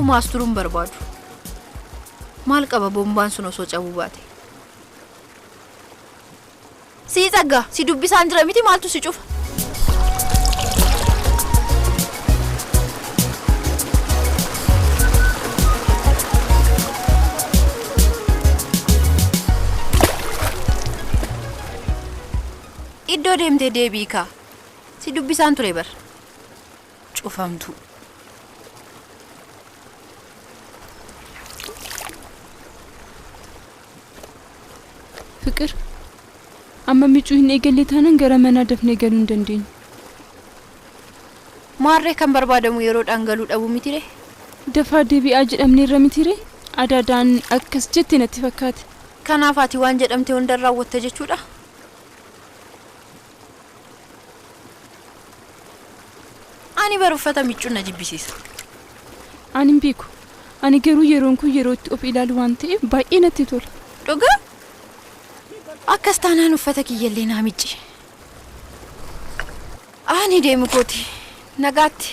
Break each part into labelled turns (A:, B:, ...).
A: Takkumaa as turuun barbaadu. Maal qaba bombaan sun osoo cabuu baate? Sii Tsaggaa, si dubbisaan jira miti maaltu si cufa? Iddoo deemtee deebi'i kaa. Si dubbisaan ture bar. Cufamtu.
B: Fiqir, amma miicuu hin eegalle taanaan gara manaa dafnee galuu hin dandeenyu.
A: Maarree kan barbaadamu yeroodhaan galuu dhabuu mitiree?
B: Dafaa deebi'aa jedhamneerra mitiree? Adaadaan akkas jette natti fakkaate.
A: Kanaaf ati waan jedhamte hunda raawwatte jechuudha? Ani bar uffata miicuun na jibbisiisa.
B: Ani hin beeku. Ani garuu yeroon kun yeroo itti of ilaalu waan ta'eef baay'ee natti tola.
A: Dhugaa? Akkas taanaan uffata kiyyallee naa micci. Ani deemu kooti. Nagaatti.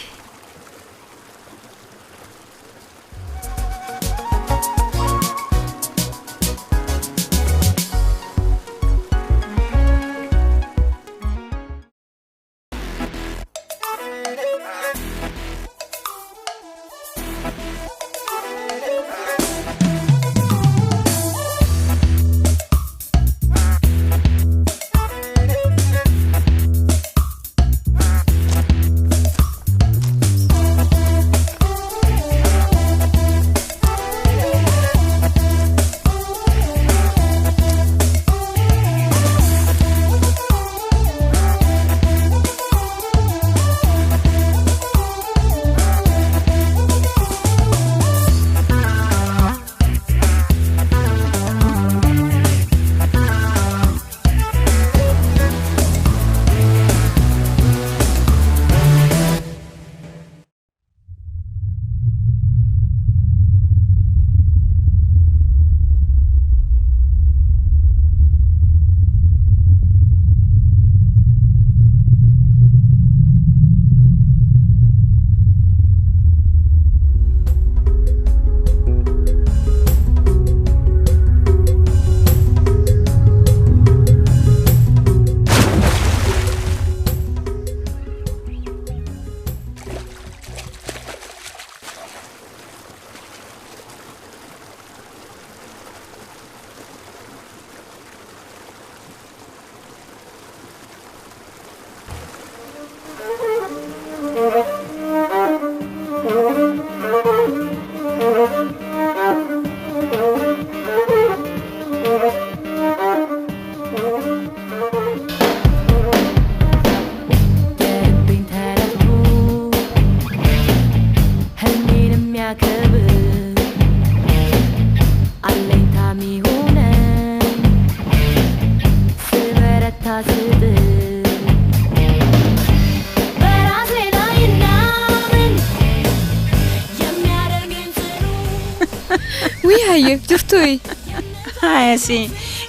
C: Haayasi,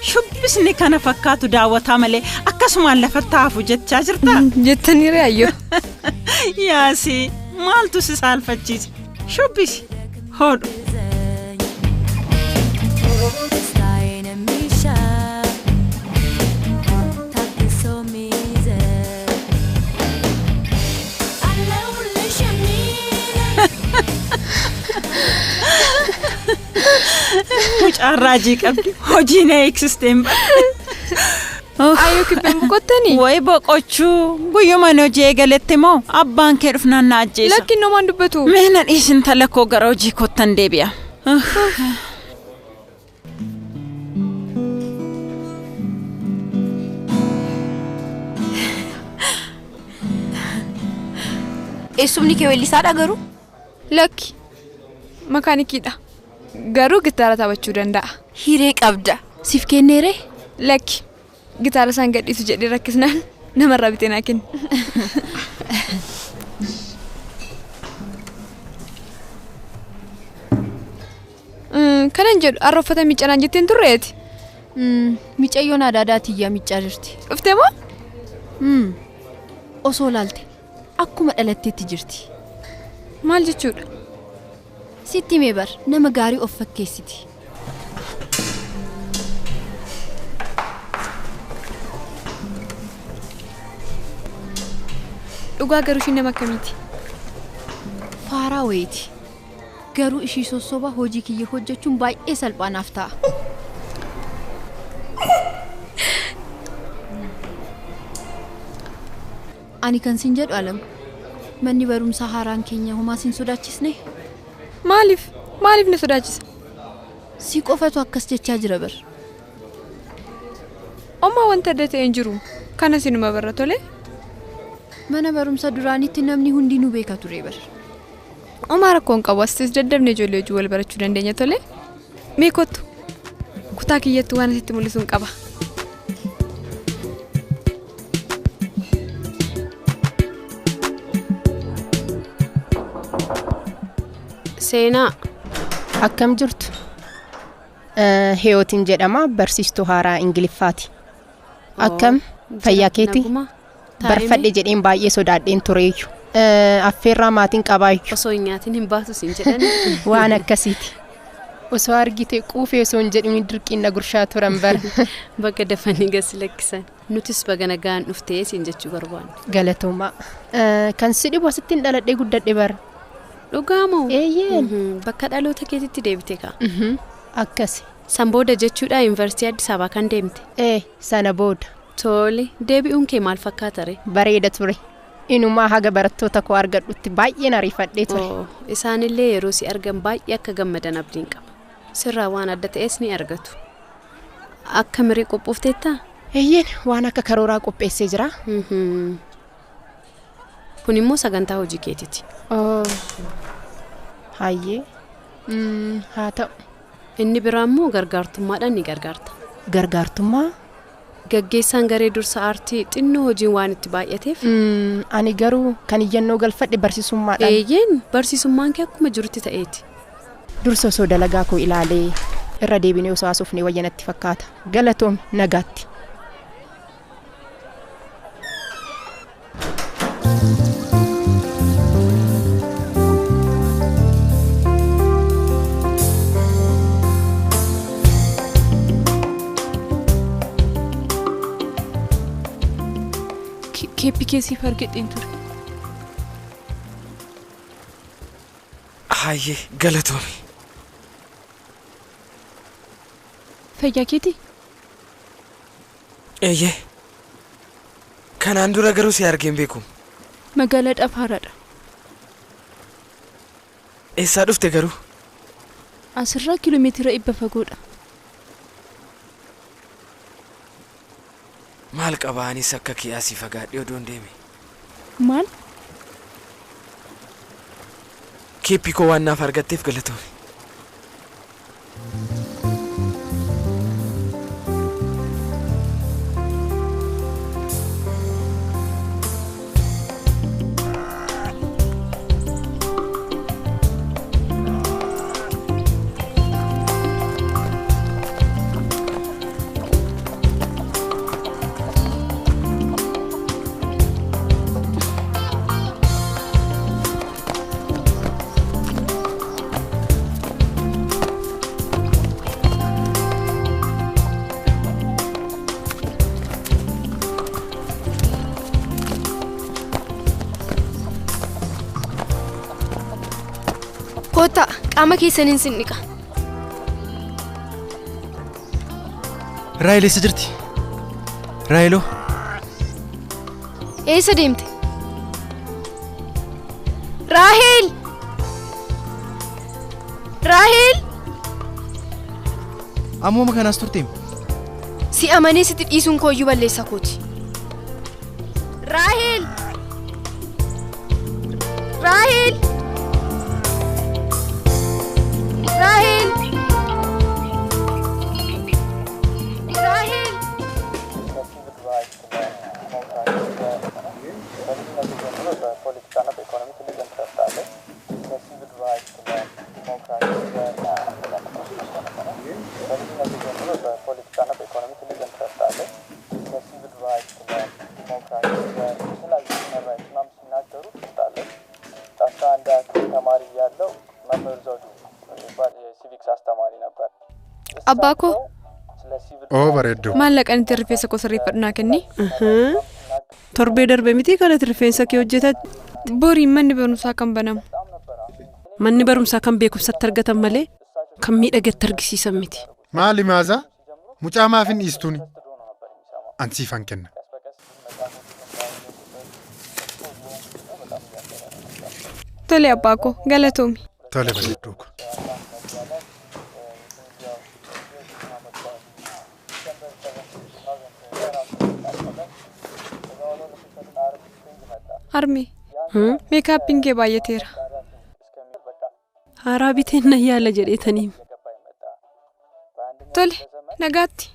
C: shubbisni kana fakkaatu daawwataa malee akkasumaan lafatti hafu jechaa jirtaa?
D: Jettaniire ayyo.
C: Yaasi, maaltu si saalfachiise? Shubbisi, hodhu. Mucaan raajii qabdi. Hojii na eegsisteen bara.
D: Ayyoo kibbeen boqottanii?
C: Wayi boqochuu guyyuma ani hojii eegaletti moo abbaan kee dhufnaan na ajjeesa.
D: Lakki namaan dubbatu.
C: Mee na dhiisin tala koo gara hojii koottan deebi'a.
A: Eessumni kee weellisaadha garuu?
D: Lakki makaanikiidha. Garuu gitaara taphachuu danda'a.
A: Hiree qabda. Siif kenneeree?
D: Lakki gitaara isaan gadhiisu jedhee rakkisnaan namarraa bitee naa kenne. Kanan jedhu har'a uffata miiccanaan jetteen turreeti.
A: Micayyoon adaadhaa tiyyaa miiccaa jirti.
D: Dhuftee moo?
A: Osoo laalte akkuma dhalatteetti jirti.
D: Maal jechuudha?
A: Sitti himee bar nama gaarii of fakkeessiti.
D: Dhugaa garuu ishiin nama akkamiiti?
A: Faaraa wayiiti. Garuu ishii sossoba hojii kiyya hojjechuun baay'ee salphaa naaf ta'a. Ani kan siin jedhu Alam, manni barumsaa haaraan keenya homaa siin sodaachisne?
D: Maaliif? Maaliif na sodaachisa?
A: Si qofatu akkas jechaa jira bar.
D: Ommaa wanta adda ta'e hin jiru. Kana sinuma barra tole.
A: Mana barumsa duraanitti namni hundinuu beeka ture bar.
D: Omaa rakkoo hin qabu. Asitti daddabne ijoollee hojii wal barachuu dandeenya tole. Mee kottu. Kutaa kiyyattuu waan asitti mul'isuun qaba.
E: Seenaa.
F: Akkam jirtu? Hiyootiin jedhama, barsiistuu haaraa Ingiliffaati. Akkam? Fayyaa keeti? Barfadhe jedheen baay'ee sodaadheen tureeyyu. Affeerraa maatiin qabaayyu.
E: Osoo hin nyaatin hin baatu siin jedhan.
F: Waan akkasiiti. Osoo argite quufee osoo hin jedhiin dirqiin na gurshaa turan bara.
E: Bakka dafanii gasi lakkisan. Nutis baga nagaan dhuftee siin jechuu barbaanna.
F: Galatoomaa. Kan si dhibu asittiin dhaladhee guddadhe bara.
E: Dhugaa moo?
F: Eeyyeen.
E: Bakka dhaloota keetitti deebite kaa.
F: Akkasi.
E: San booda jechuudha yuunivarsiitii Addis Ababaa kan deemte.
F: Sana booda.
E: Tole, deebi'uun kee maal fakkaata ree?
F: Bareeda ture. Inumaa haga barattoota koo argadhutti baay'een ariifadhee ture.
E: Isaanillee yeroo si argan baay'ee akka gammadan abdiin qaba. Sirraa waan adda ta'es ni argatu. Akka miree qophoofteettaa?
F: Eeyyeen, waan akka karooraa qopheessee jira.
E: Kun immoo sagantaa hojii keetiiti.
F: Hayyee. Haa ta'u.
E: Inni biraa immoo gargaartummaadhaan ni gargaarta.
F: Gargaartummaa?
E: Gaggeessaan garee dursa aartii xinnoo hojiin waan itti baay'ateef.
F: Ani garuu kan iyyannoo galfadhe barsiisummaadhaan.
E: Eeyyeen, barsiisummaan kee akkuma jirutti ta'eeti.
F: Dursa osoo dalagaa koo ilaalee irra deebinee osoo haasofnee wayya natti fakkaata. Galatoom, nagaatti.
B: Keeppi keessiif argadheen ture.
G: Hayyee, galatoomi.
B: Fayyaa keeti?
G: Eeyyee. Kanaan dura garuu si argeen beeku.
B: Magaalaadhaaf haaraadha.
G: Eessaa dhufte garuu?
B: Asirraa kiiloomeetira 100 fagoodha.
G: Maal qaba anis akka kee asii fagaadhee odoon deeme.
B: Maal?
G: Keeppii koo waan naaf argatteef galatoomi.
D: Kottaa, qaama keessaniin sin dhiqa.
H: Raahel eessa jirti? Raaheloo?
D: Eessa deemte? Raahel! Raahel!
H: Ammuma kanaas turteem?
D: Si amanee sitti dhiisuun kooyyuu balleessa kooti. Raahel! Raahel! Rahel! Rahel! Abbaa koo.
I: Oo bareedduu.
D: Maallaqaan itti rifeensa koo sirreeffadhu naa kenni.
J: Torbee darbe miti kanatti rifeensa kee hojjetatte.
D: Boriin manni barumsaa kan banamu.
J: Manni barumsaa kan beekumsatti argatan malee kan miidhagetti argisiisan miti.
I: Maali Maazaa? Mucaa maaf hin dhiistuuni? An siifan kenna.
D: Tole abbaa koo galatoomi.
I: Tole bareedduu koo.
D: Harmee meekaappiin kee baay'ateera.
J: Haaraa biteen na yaala jedheetaniim.
D: Tole nagaatti.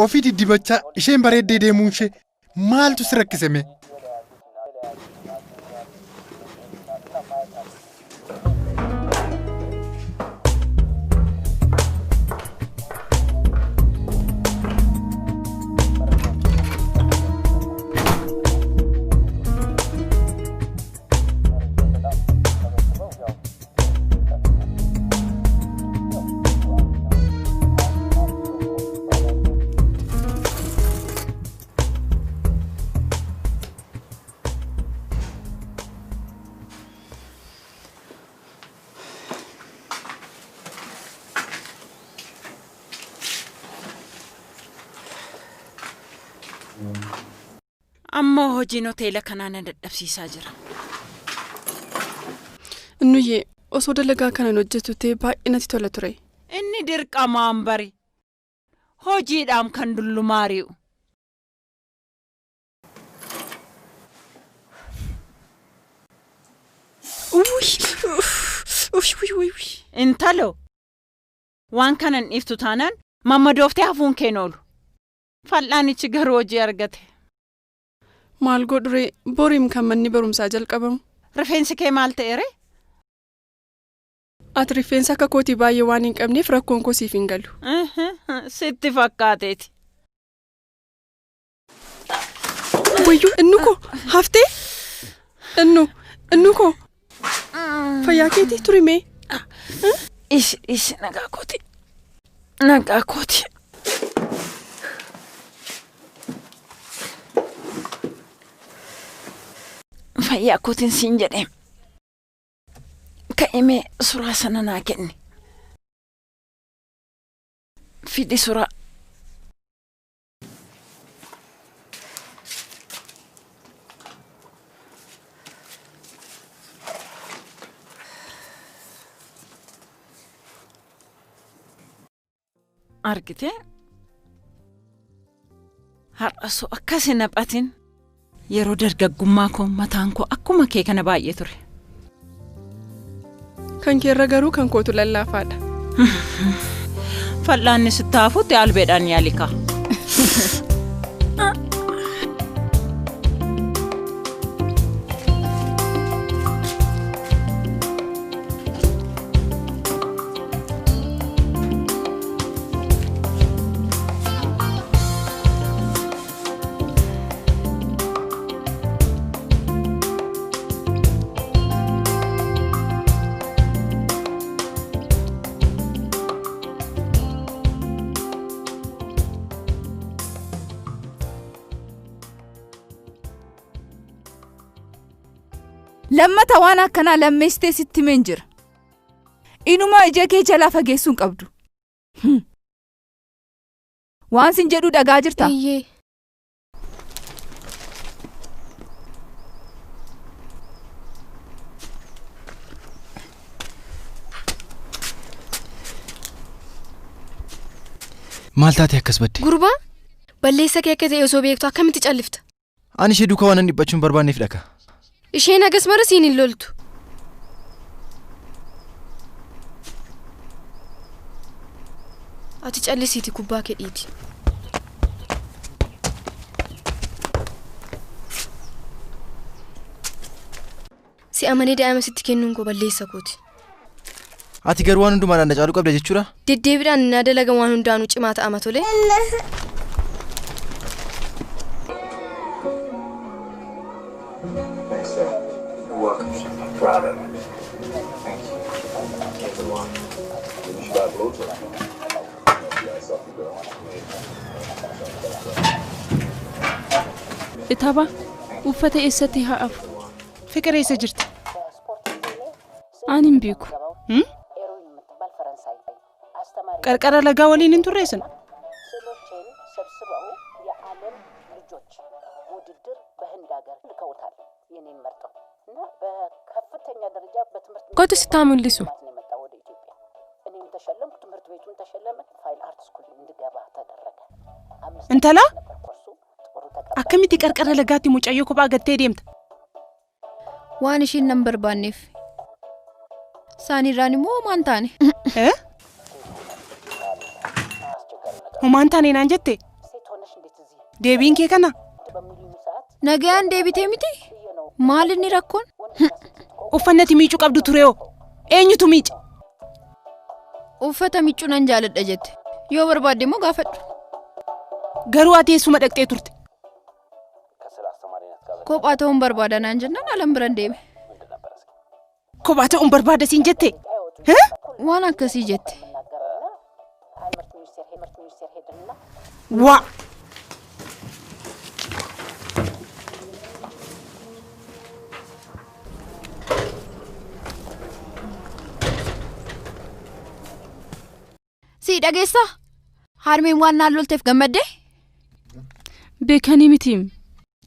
I: Ofii diddibachaa isheen bareeddee deemuun ishee maaltu si rakkise mee?
C: Ammoo hojiin hoteela kanaa na dadhabsiisaa jira.
B: Innuyyee osoo dalagaa kanan hojjetu ta'e baay'ee natti tola ture.
C: Inni dirqamaan bari. Hojiidhaan kan dullumaari'u. Intalo waan kanan dhiiftu taanaan mammadooftee hafuun keen oolu. Fal'aanichi garuu hojii argate.
B: Maal godhure boriim kan manni barumsaa jalqabamu.
C: Rifeensi kee maal ta'e ree?
B: Ati rifeensa akka kootii baay'ee waan hin qabneef rakkoon koo siif hin galu.
C: Sitti fakkaateeti.
B: Wayyuu innu koo haftee? Innu koo fayyaa keetii turimee?
C: Ishi nagaa kooti. Nagaa kooti. Fayyaa kootiin siin jedhee. Ka'imee suuraa sana naa kenni. Fidi suuraa. Argitee? Har'a osoo akkas hin haphatin yeroo dargaggummaa koo mataan koo akkuma kee kana baay'ee ture.
B: Kan keerra garuu kan kootu lallaafaadha.
C: Fal'aanni sitti hafuutti albeedhaan yaalika.
K: Lammata waan akkanaa lammeessitee sitti himeen jira. Inuma ija kee jalaa fageessuu hin qabdu. Waan sin jedhu dhagaa jirta?
H: Maal taate akkas badde?
D: Gurbaa balleessa kee akka ta'e osoo beektu akkamitti callifta?
H: Ani ishee duukaa waan dhiphachuu hin barbaanneef dhaka.
D: Isheen hagas mara siin hin loltu. Ati callisiiti kubbaa kee dhiiti. Si amanee daa'ima sitti kennuun koo balleessa kooti.
H: Ati garuu waan hundumaan na caaluu qabda jechuudha?
D: Deddeebiidhaan na dalaga waan hundaanuu cimaa ta'ama tole.
B: Itabaa uffata eessatti haa afu?
J: Fiqir eessa jirti?
B: Ani hin beeku.
J: Qarqara lagaa waliin hin turreessin?
L: Kottu sitti haa mul'isu.
J: Intala akkamitti qarqara lagaatti mucayyoo kophaa gattee deemta?
A: Waan ishiin nan barbaanneef. Isaanirraan immoo homaan taane.
J: Homaan taane naan jette? Deebiin kee kana?
A: Nagayaan deebitee miti? Maal inni rakkoon?
J: Uffannati miicuu qabdu ture hoo? Eenyutu miica?
A: Uffata miicuu nan jaaladha jette. Yoo barbaadde immoo gaafadhu.
J: Garuu ati eessuma dhaqxee turte?
A: Kophaa ta'uun barbaada naan jennaan alan biran deeme.
J: Kophaa ta'uun barbaada siin jette?
A: Waan akkasii jette.
J: Waa!
A: Si dhageessaa? Harmeen waan naan lolteef gammaddee?
B: Beekanii mitiim.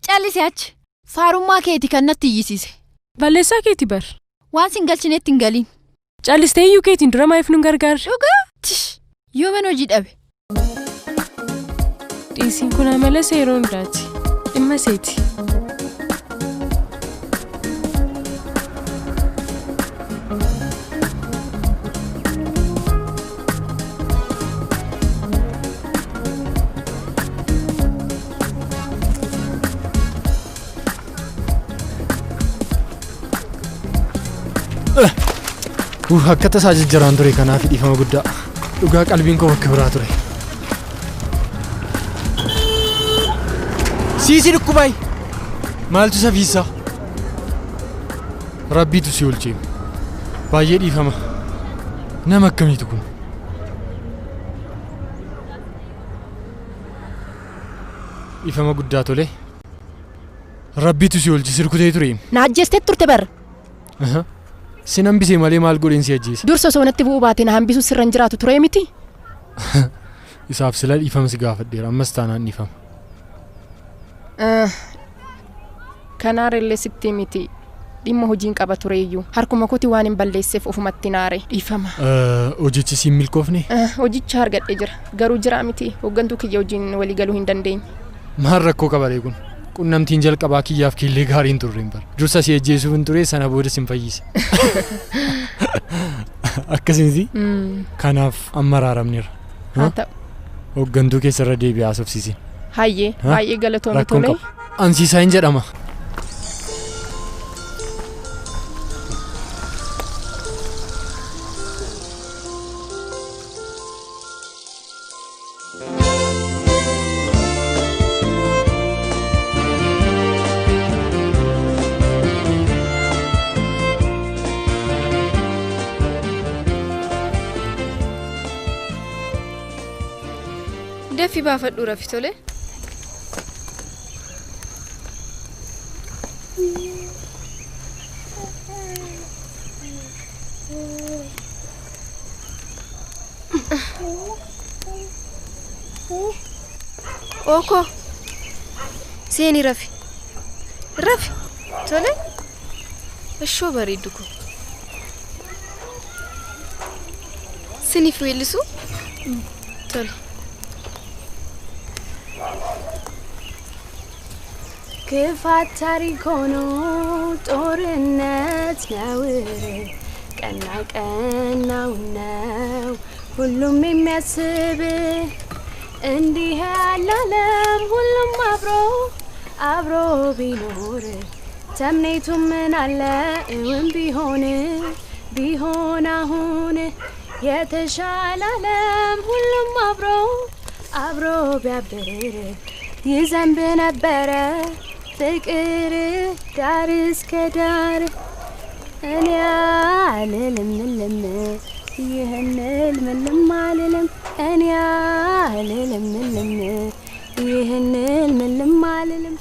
A: Callisi achi. Faarummaa keeti kan natti iyyisiise.
L: Balleessaa keeti bar.
A: Waan sin galchinetti hin galiin.
L: Callistee iyyuu keetiin dura maaliif nun gargaarre?
A: Dhugaa? Tish! Yoo mana hojii dhabe.
L: Dhiisiin kun amala seeroo hundaati. Dhimma seeti.
H: Akka tasaa jijjiiraan ture kanaaf dhiifama guddaa. Dhugaa qalbiin koo bakka biraa ture. Siisi dhukkubaay! Maaltu safiisaa? Rabbiitu si oolchee. Baay'ee dhiifama. Nama akkamiitu kun? Dhiifama guddaa tole. Rabbiitu si oolche sirkutee ture.
F: Na ajjeestee turte bar.
H: Sin hambisee malee maal godheen si ajjeese?
F: Dursa osoo natti bu'uu baate na hambisuu sirra hin jiraatu ture miti?
H: Isaaf sila dhiifama si gaafadheera ammas taanaan dhiifama.
F: Kanaarellee sitti miti dhimma hojiin qaba tureeyyuu harkuma kooti waan hin balleesseef ofumatti naare dhiifama.
H: Hojichi siin milkoofne?
F: Hojicha argadhee jira garuu jira miti hooggantuu kiyya hojiin walii galuu hin dandeenye.
H: Maal rakkoo qabaree kun? Qunnamtiin jalqabaa kiyyaaf kiillee gaarii hin turre hin bara. Dursa si ajjeesuuf hin ture sana booda sin fayyise. Akkasitti kanaaf amma araaramneerra.
F: Haa ta'u.
H: Hooggantuu keessarra deebi'ee haasofsiisin.
F: Hayyee baay'ee galatoomii tole.
H: Ansiisaa hin jedhama.
D: Dafii baafadhu rafi tole. Ooko seeni rafi rafi tole ishoo bareeddu ko siniif weellisu tole.
E: ክፋት ታሪክ ሆኖ ጦርነት ነውር ቀና ቀናው ነው ሁሉም የሚያስብ እንዲህ ያለ ዓለም ሁሉም አብሮ አብሮ ቢኖር ተምኔቱ ምን አለ እውን ቢሆን ቢሆን አሁን የተሻለ ዓለም ሁሉም አብሮ አብሮ ቢያብር ይዘንብ ነበረ ፍቅር ዳር እስከ ዳር። እኔ አልልም ልም ይህን ምንም አልልም እኔ አልልም ልም ይህን ምንም አልልም።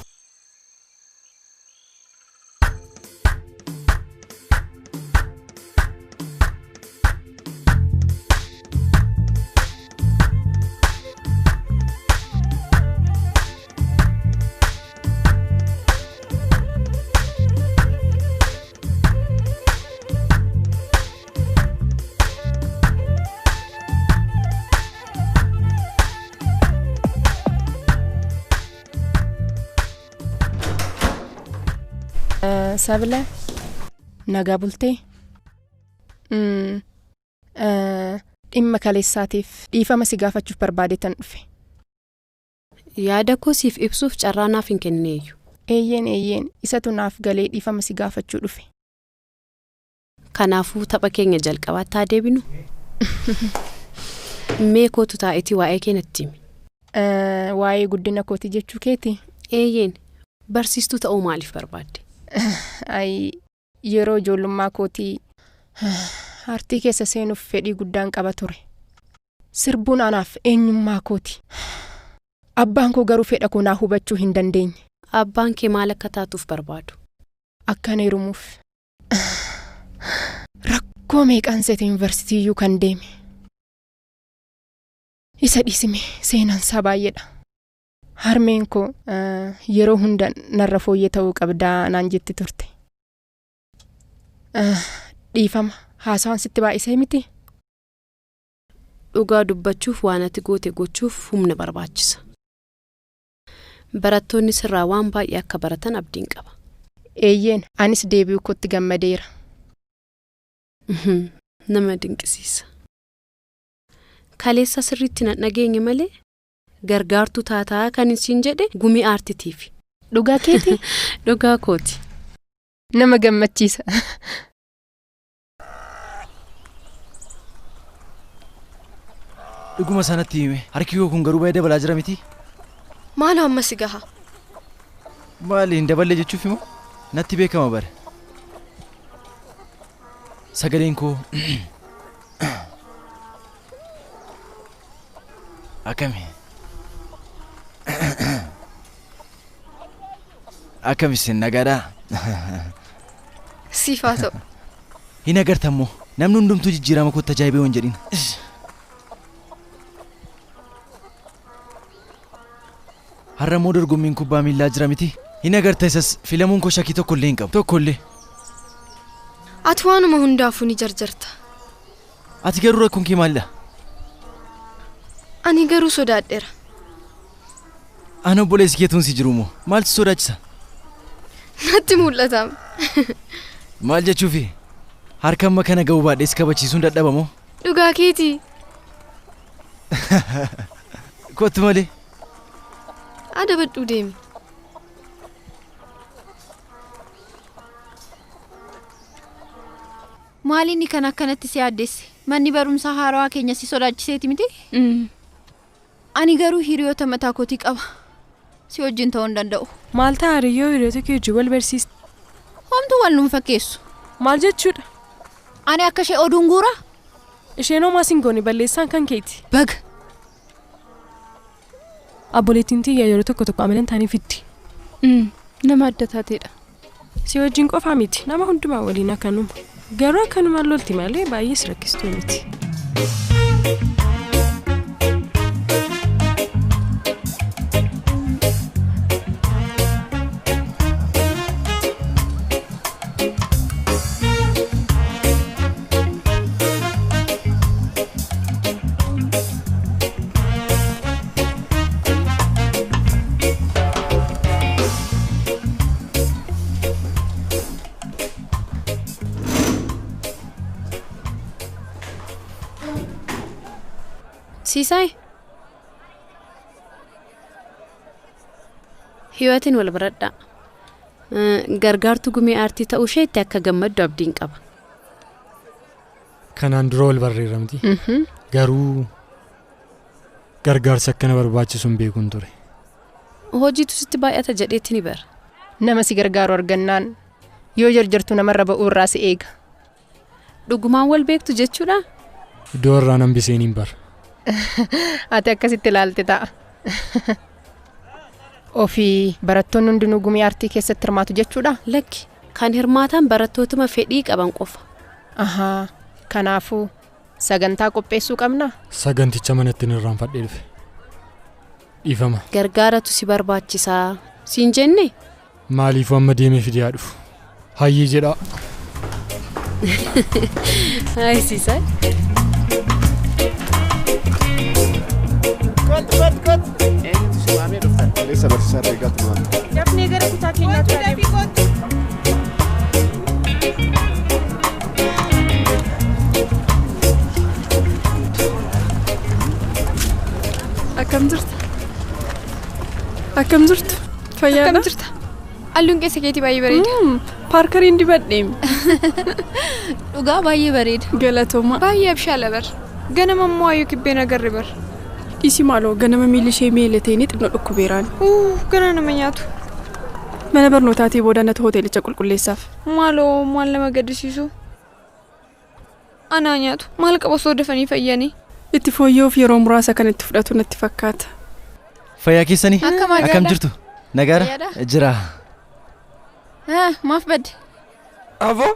F: Sabila nagaa bultee dhimma kaleessaatiif dhiifama si gaafachuuf barbaadetan dhufe.
E: Yaada koo siif ibsuuf carraa naaf hin kennineeyyu.
F: Eeyyeen isatu naaf galee dhiifama si gaafachuu dhufe.
E: Kanaafuu tapha keenya jalqabaatti haa deebinu. Mee kootu taa'itii waa'ee kee natti himi.
F: Waa'ee guddina kootii jechuu keeti?
E: Eeyyeen barsiistuu ta'uu maaliif barbaadde?
F: Yeroo ijoollummaa kootii aartii keessa seenuuf fedhii guddaan qaba ture. Sirbuun anaaf eenyummaa kooti. Abbaan koo garuu fedha koo naa hubachuu hin dandeenye.
E: Abbaan kee maal akka taatuuf barbaadu?
F: Akkan heerumuuf. Rakkoo meeqaan seete yuunivarsiitiiyyuu kan deeme. Isa dhiisime seenaan isaa baay'eedha. Harmeen koo yeroo hunda narra fooyyee ta'uu qabdaa naan jetti turte. Dhiifama haasawaan sitti baay'isee miti?
E: Dhugaa dubbachuuf waan ati goote gochuuf humna barbaachisa. Barattoonni sirraa waan baay'ee akka baratan abdiin qaba.
F: Eeyyeen anis deebi'uu kootti gammadeera.
E: Nama dinqisiisa. Kaleessa sirriitti nan dhageenye malee gargaartuu taataa kan isin jedhe gumii aartitiifi.
F: Dhugaa keeti?
E: Dhugaa kooti.
F: Nama gammachiisa.
G: Dhuguma sanatti hime harki koo kun garuu baay'ee dabalaa jira miti?
D: Maaloo amma si gaha?
G: Maali hin daballe jechuuf immoo natti beekama bare. Sagaleen koo akkami? Akkami isin nagaadhaa?
D: Siif haa ta'u.
G: Hin agartammoo namni hundumtuu jijjiirama kootti ajaa'ibee waan jedhin. Har'a immoo dorgommiin kubbaa miillaa jira miti? Hin agarta isas filamuun koo shakkii tokko illee hin qabu. Tokko illee.
D: Ati waanuma hundaafuu ni jarjarta.
G: Ati garuu rakkoon kee maalidha?
D: Ani garuu sodaadheera.
G: Ana obboleessi keetuun si jiru moo? Maaltu sodaachisa?
D: Natti mul'ata.
G: Maal jechuufi? Harka amma kana ga'uu baadhees kabachiisuun dadhabamoo?
D: Dhugaa keeti.
G: Kottu malee.
D: Adabadhuu deemi.
A: Maali inni kan akkanatti si yaaddesse? Manni barumsaa haarawaa keenya si sodaachiseeti miti? Ani garuu hiriyoota mataa kootii qaba. Si wajjin ta'uu hin danda'u.
L: Maal ta'a hiriyyoo hiriyoota kee wajjin wal barsiiste?
A: Homtuu wal nuun fakkeessu.
L: Maal jechuudha?
A: Ani akka ishee oduun guura?
L: Isheen homaa siin goone balleessaan kan keeti.
A: Baga!
L: Abboleettiin tiyya yeroo tokko tokko amala hin taane fiddi.
B: Nama adda taateedha.
L: Si wajjin qofaa miti nama hundumaa waliin akkanuma. Garuu akkanumaan lolti malee baay'ees rakkistuu miti.
E: Siisaay. Hiyyootiin wal baradhaa. Gargaartuu gumii aartii ta'uu isheetti akka gammaddu abdiin qaba.
H: Kanaan dura wal barreerra miti. Garuu gargaarsa akkana barbaachisu hin beekuun ture.
E: Hojiitu sitti baay'ata jedheetti ni bara.
F: Nama si gargaaru argannaan yoo jarjartu namarra ba'uu irraa si eega.
E: Dhugumaan wal beektu jechuudha?
H: Iddoo irraa nan biseeniin bara.
F: Ati akkasitti ilaalte ta'a. Ofii barattoonni hundinuu gumii aartii keessatti hirmaatu jechuudha?
E: Lakki kan hirmaatan barattootuma fedhii qaban qofa.
F: Ahaa kanaafuu sagantaa qopheessuu qabna?
H: Saganticha manatti irraanfadhee dhufe. Dhiifama.
E: Gargaaratu si barbaachisaa siin jenne?
H: Maaliifuu amma deemee fidee haa dhufu? Hayyee jedhaa.
E: Hayi Siisaay.
I: Eenyutu si waamee dhuftan? Kaleessa barsiisaa Reegaatu nu waame.
C: Dafnee gara kutaa keenyaatti adeemu.
L: Akkam jirta? Akkam jirtu? Fayyaadha?
D: Akkam jirta? Halluun keessa keetii baay'ee bareeda.
L: Paarkariin dibadheem.
A: Dhugaa baay'ee bareeda.
L: Galatooma.
D: Baay'ee abshaala bar. Ganama immoo ayyuu kibbeen agarre bar.
L: Dhiisi maaloo ganama miilli ishee meelatee ni xinnoo dhukkubeeraan.
D: Gana nama nyaatu.
L: Mana barnootaatii booda natu hoteelicha qulqulleessaaf.
D: Maaloo maal nama gaddisiisu? Anaa nyaatu maal qaba osoo dafanii fayyanii?
L: Itti fooyya'uuf yeroo muraasa kan itti fudhatu natti fakkaata.
G: Fayyaa keessanii? Akkam jirtu? Nagaara? Jira.
A: Maaf badde?
M: Aboo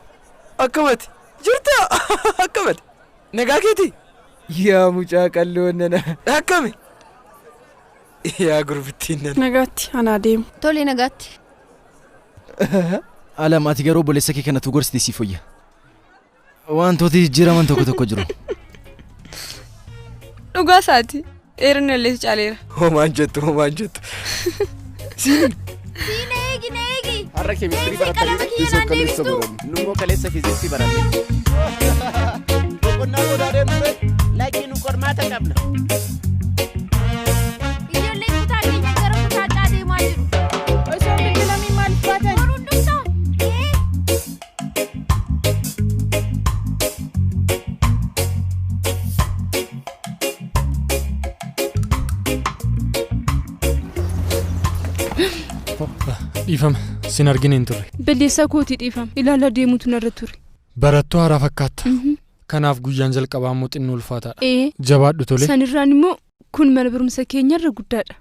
M: akkamati? Jirta akkamati? Nagaa keeti? Yaa mucaa qalloo nana. Akkami? Yaa gurbittiin nana.
L: Nagaatti anaa deemu.
A: Tole nagaatti.
G: Alam ati garuu obboleessa kee kanatu gorsite siif fooyya. Wantooti jijjiiraman tokko tokko jiru.
D: Dhugaa isaati. Dheerina illee si caaleera.
M: Homaan jettu homaan jettu. Siin.
A: Siin eegi na eegi.
N: Har'a keemistirii baratanii isa kaleessa baranne. Nummoo kaleessa fiiziksii baranne.
O: Boqonnaa godaa deemnee lakkii nu qormaata qabna.
A: Ijoolleen kutaa keenya gara kutaa caa deemaa jiru.
C: Osoo bilbilamii maaliif baatan?
A: Boruun dhuftaa?
H: Dhiifama sin argine hin turre.
B: Balleessaa kootii dhiifama ilaalaa deemuutu narra ture.
H: Barattuu haaraa fakkaata. Kanaaf guyyaan jalqabaa immoo xinnoo ulfaataadha. Jabaadhu tole.
B: Sanirraan immoo kun mana barumsa keenyarra guddaadha.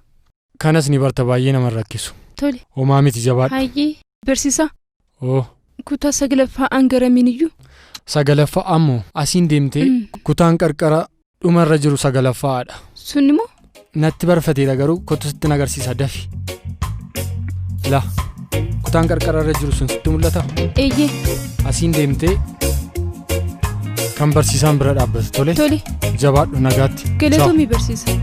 H: Kanas ni barta baay'ee nama rakkisu.
B: Tole.
H: Homaa miti jabaadhu.
B: Hayyee barsiisaa.
H: Oo.
B: Kutaa saglaffaa an garamiin iyyuu.
H: Sagalaffaa ammoo asiin deemtee kutaan qarqara dhumarra jiru sagalaffaadha.
B: Sun immoo?
H: Natti barfateera garuu kottu sitti agarsiisa dafi. La kutaan qarqararra jiru sun sitti mul'ata?
B: Eeyyee.
H: Asiin deemtee kan barsiisaan bira dhaabbatu tole?
B: Tole.
H: Jabaadhu nagaatti.
B: Galatoomii barsiisa.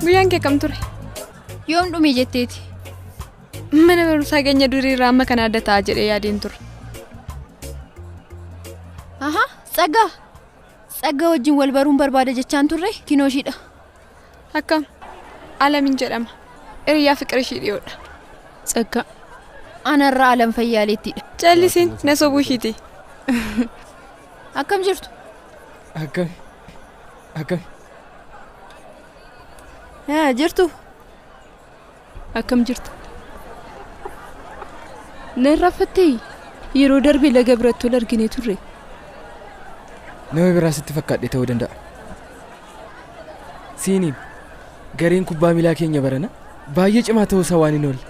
D: Guyyaan kee kam ture?
A: Yoom dhume jetteeti?
D: Mana barumsaa keenya durii irraa amma kana adda ta'a jedhee yaadeen ture.
A: Aha, Tsaggaa! Tsaggaa wajjin wal baruun barbaada jechaan turre kinoo ishiidha.
D: Akkam? Alamiin jedhama. Hiriyaa fiqir ishii dhiyoodha.
B: Tsaggaa.
A: Anarraa Alam Fayyaaleettidha.
D: Callisiin na sobuu ishiiti.
A: Akkam jirtu?
M: Akkam? Akkam?
A: Jirtu?
B: Akkam jirta? Na irraanfattee yeroo darbe laga biratti wal arginee turre.
M: Nama biraa sitti fakkaadhe ta'uu danda'a. Siiniin gareen kubbaa miilaa keenya barana baay'ee cimaa ta'uu isaa waan hin oolle.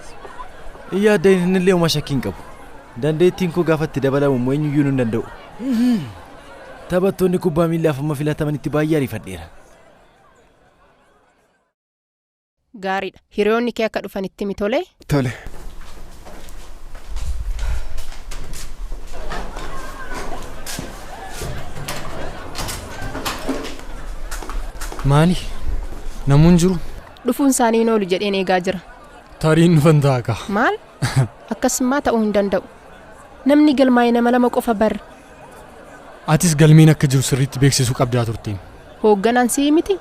G: Yaadda inni illee homaa shakkii hin qabu. Dandeettiin koo gaafa itti dabalamu immoo eenyuyyuu hin danda'u. Taphattoonni kubbaa miilaaf amma filatamanitti baay'ee ariifadheera.
F: Gaariidha. Hiriyoonni kee akka dhufanitti mi tole?
I: Tole.
H: Maali? Namoonni jiru?
F: Dhufuun isaanii hin oolu jedheen eegaa jira.
H: Tariin dhufan ta'a kaa.
F: Maal? Akkasumaa ta'uu hin danda'u. Namni galmaa'e nama lama qofa barra.
H: Atis galmeen akka jiru sirriitti beeksisuu qabdaa turte.
F: Hoogganaan si'i miti.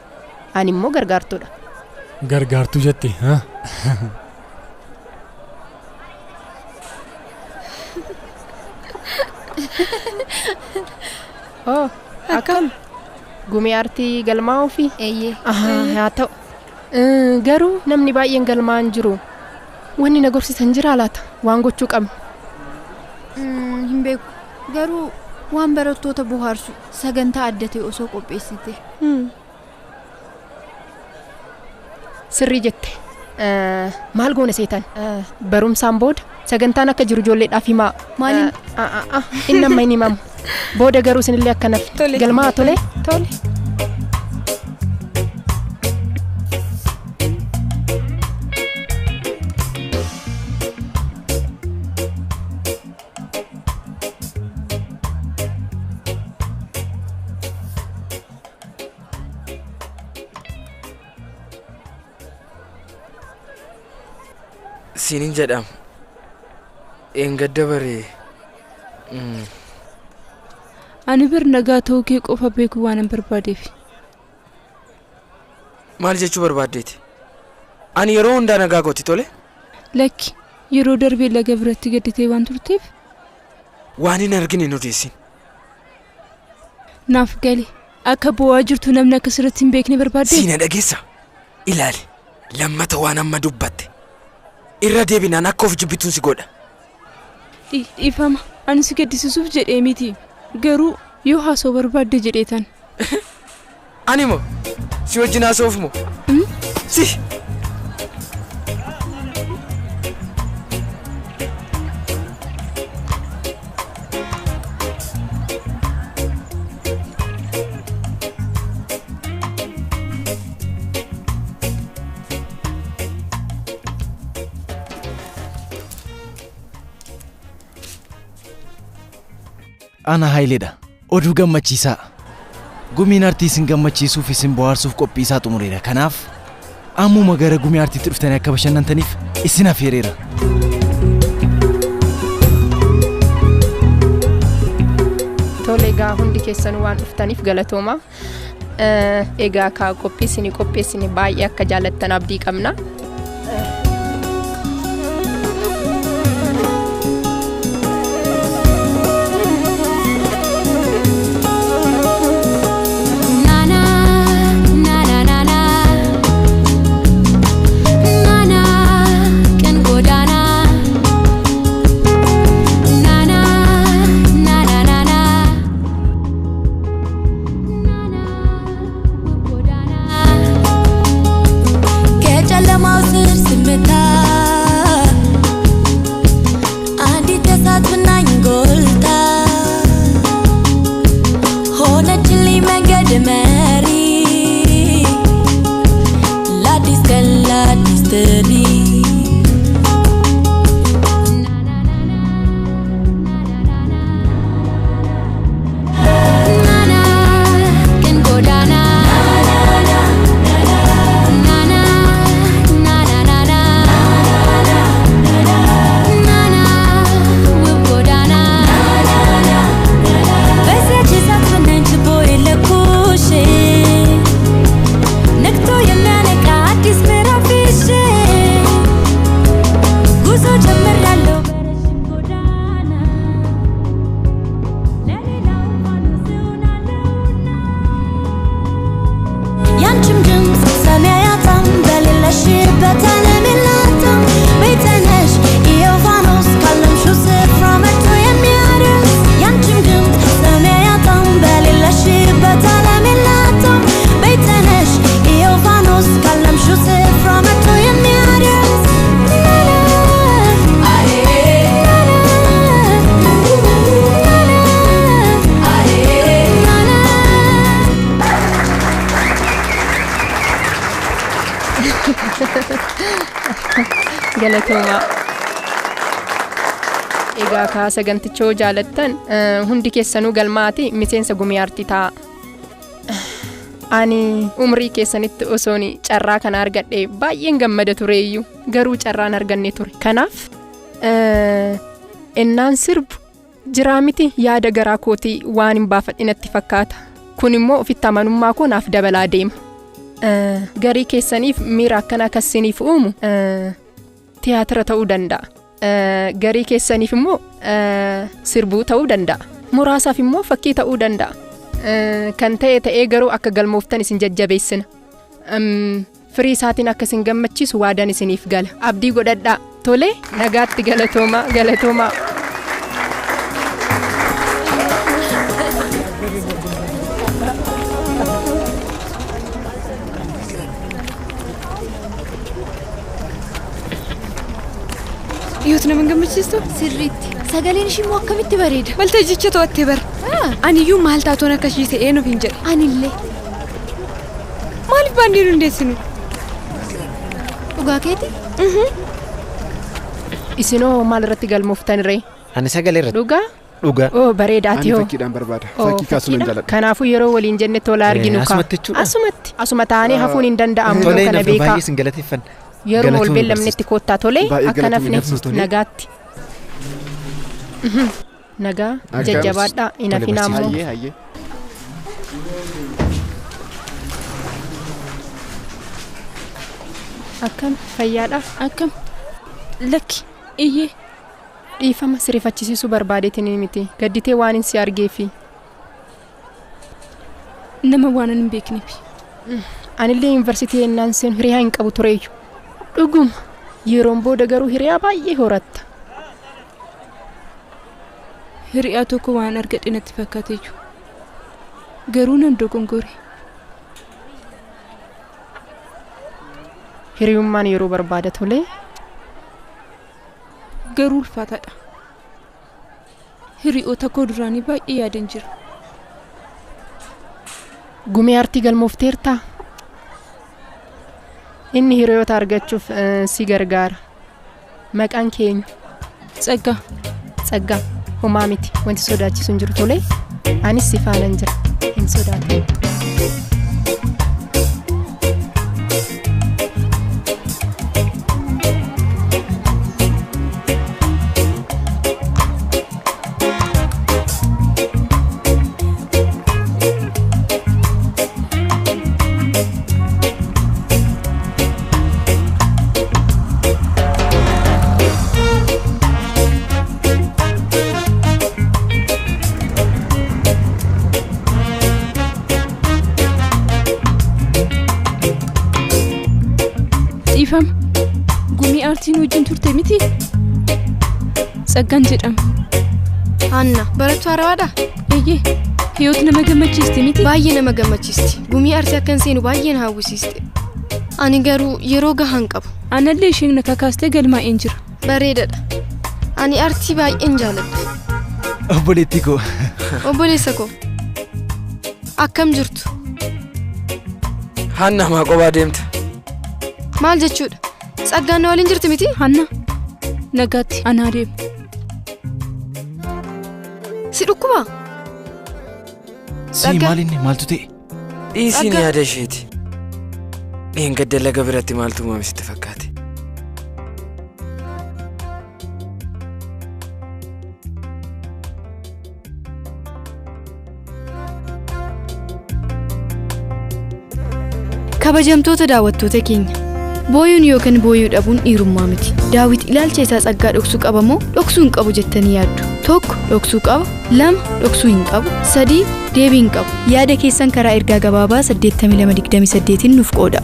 F: Ani immoo gargaartuudha.
H: Gargaartuu jette haa?
F: Oh, akkam? Gumii aartii galmaa'uu fi?
A: Eeyyee.
F: Haa ta'u. Garuu namni baay'een galmaa'an jiru. Wanni na gorsisan jira laata? Waan gochuu qabnu.
A: Hin beeku. Garuu waan barattoota bohaarsu sagantaa adda ta'e osoo qopheessite.
F: Sirrii jette. Maal goone seetan? Barumsaan booda Sagantaan akka jiru ijoolleedhaaf himaa.
D: Maaliin?
F: Inni amma hin himamu. Booda garuu isinillee akka nafti. Galmaa tole?
D: Tole.
M: Siinin jedhama. Eengadda baree.
B: Ani bir nagaa ta'uu kee qofa beekuu waan hin barbaadeef.
M: Maal jechuu barbaaddeeti? Ani yeroo hundaa nagaa kooti tole?
B: Lakki yeroo darbee laga biratti gadditee waan turteef.
M: Waan hin argine hin odeessin.
B: Naaf gali akka bo'aa jirtu namni akka sirriitti hin beekne barbaadde.
M: Siina dhageessa. Ilaali lammata waan amma dubbatte. Irra deebinaan akka of jibbituun si godha.
B: Dhiifama ani si gaddisiisuuf jedhee miti garuu yoo haasoo barbaadde jedheetan.
M: Ani moo si wajjin haasa'uuf moo? Si.
G: Ana Haayileedha. Oduu gammachiisaa. Gumiin aartii isin gammachiisuuf isin bohaarsuuf qophii isaa xumureera. Kanaaf ammuma gara gumii aartiitti dhuftanii akka bashannantaniif isin affeereera.
F: Tole egaa hundi keessanuu waan dhuftaniif galatooma. Egaa kaa qophii isinii qopheessine baay'ee akka jaallattan abdii qabna. Galatooma. Egaa kaa saganticha yoo jaalattan hundi keessanuu galmaati miseensa gumii aartii ta'a. Ani umrii keessanitti osoon carraa kana argadhe baay'een gammada tureeyyuu garuu carraan arganne ture. Kanaaf innaan sirbu jiraa miti yaada garaa kootii waan hin baafadhe natti fakkaata. Kun immoo ofitti amanummaa koo naaf dabalaa deema. Garii keessaniif miira akkana akkasiniif uumu tiyaatira ta'uu danda'a. Garii keessaniif immoo sirbuu ta'uu danda'a. Muraasaaf immoo fakkii ta'uu danda'a. Kan ta'e ta'ee garuu akka galmooftan isin jajjabeessina. Firii isaatiin akka isin gammachiisu waadaan isiniif gala. Abdii godhadhaa. Tole nagaatti galatoomaa galatoomaa.
D: Hiyoot nama hin gammachiistu?
A: Sirriitti. Sagaleen ishii immoo akkamitti bareeda.
D: Waltajjicha to'attee bara. Aniyyuu maal taatoon akka ishii ta'ee nuuf hin jedhe.
A: Anillee.
D: Maaliif baandii nu hundeessinu?
A: Dhugaa keeti?
F: Isinoo maal irratti galmooftan ree?
M: Ani sagalee irratti.
F: Dhugaa?
M: Dhugaa.
F: Oo bareedaati
I: Ani
F: hoo.
I: fakkiidhaan barbaada.
F: Oo,
I: Fakkii kaasuun hin
F: fakkiidha.
I: jaaladha.
F: Kanaafuu yeroo waliin jenne tola arginu kaa.
M: Asumatti jechuudha.
F: Asumatti. Asuma taanee hafuun hin danda'amu
M: Tolee
F: kana
M: nafnu
F: beekaa.
M: baay'ee isin galateeffanna.
F: Yeroo ol
M: Galatoomii
F: beellamnetti koottaa tolee
I: Baay'ee
F: akka
I: galatoomii
F: nafne
I: nafnu tolee.
F: nagaatti. Nagaa
I: Akka-
F: jajjabaadhaa hin
M: Tole
F: hafinaa
M: barsiisa.
F: ammoo.
I: Hayyee hayyee.
F: Akkam fayyaadha.
B: Akkam lakki iyyee
F: Dhiifama sirriifachisiisuu barbaadeetiin miti. Gadditee waan hin si argeefi.
B: Nama waan hin beekneef.
F: Anillee yuunivarsiitii ennaan seenu hiriyaa hin qabu tureeyyu. Dhuguma yeroon booda garuu hiriyaa baay'ee horatta.
B: Hiriyaa tokko waan argadhe natti fakkaateeyyu. Garuu nan dogongore.
F: Hiriyummaan yeroo barbaada tolee.
B: Garuu ulfaataadha. Hiriyoota koo duraanii baay'ee yaadan jira.
F: Gumii artii galmoofteertaa? Inni hiriyoota argachuuf si gargaara. Maqaan keenya?
B: Tsaggaa.
F: Tsaggaa. Homaa miti. Wanti sodaachisu hin jiru tolee. Anis si faanan jira. Hin sodaatin.
B: Dhiifama. Gumii aartiin wajjin turte miti? Tsaggaan jedhama.
D: Hanna, barattuu haarawaadha?
B: Eeyyee. Hiyoot nama gammachiisti miti?
D: Baay'ee nama gammachiisti. Gumii aartii akkan seenu baay'ee na hawwisiiste. Ani garuu yeroo gahaa hin qabu.
B: Anallee isheen na kakaastee galmaa'een jira.
D: Bareedadha. Ani aartii baay'een jaaladha.
G: Obboleettii koo.
D: Obboleessa koo. Akkam jirtu?
M: Hanna maa qophaa deemta?
D: Maal jechuudha? Tsaggaan na waliin jirti miti?
B: Hanna. Nagaatti anaa deemu.
D: Si dhukkubaa?
G: Si
D: Tsaggaa.
G: maal inni maaltu ta'e?
M: Dhiisiin
D: Tsaggaa.
M: yaada isheeti. Dheengadda laga biratti maaltu uumame sitti fakkaate?
D: Kabajamtoota daawwattoota keenya. Booyuun yookaan booyuu dhabuun dhiirummaa miti. Daawit ilaalcha isaa tsaggaa dhoksuu qaba moo dhoksuu hin qabu jettanii yaaddu? 1 dhoksuu qaba, 2 dhoksuu hin qabu, 3 deebii hin qabu. Yaada keessan karaa ergaa gabaabaa 8228 nuuf qooda.